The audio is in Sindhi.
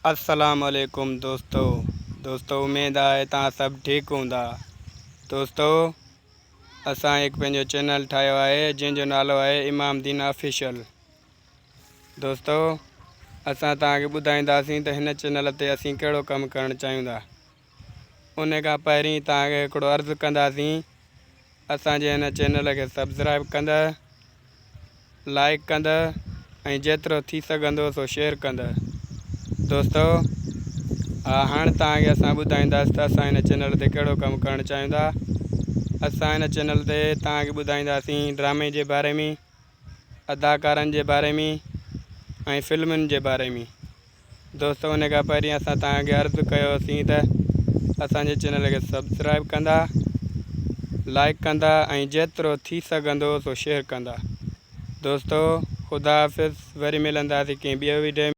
السلام عليڪم دوستو دوستو اميد آهي توهان سڀ ٺيڪ هوندا دوستو اسان هڪ پنهنجو چينل ٺاهيو آهي جنهن جو نالو آهي امام دين آفيشل دوستو اسان توهان کي ٻڌائينداسين ته هن چينل تي اسين ڪهڙو ڪم ڪرڻ چاهيون ٿا ان کان پهرين توهان کي هڪڙو عرض ڪنداسين اسان جي هن چينل کي سبسڪرائب ڪندء لائيڪ ڪندء ۽ جيترو ٿي سگهندو سو شيئر ڪندء دوستو ها هاڻ توهان کي اسان ٻڌائينداسين ته اسان هن چينل تي ڪهڙو ڪم ڪرڻ چاهيون ٿا اسان هن چينل تي توهان کي ٻڌائينداسين ڊرامي جي باري ۾ اداڪارن جي باري ۾ ۽ فلمن جي باري ۾ دوستو ان کان پهرين اسان توهان کي عرض ڪيوسين ته اسان جي چينل کي سبسڪرائب ڪندا لائڪ ڪندا ۽ جيترو ٿي سگهندو سو شيئر ڪندا دوستو خدا حافظ وري ملنداسين ڪنهن ٻي ويڊيو ۾.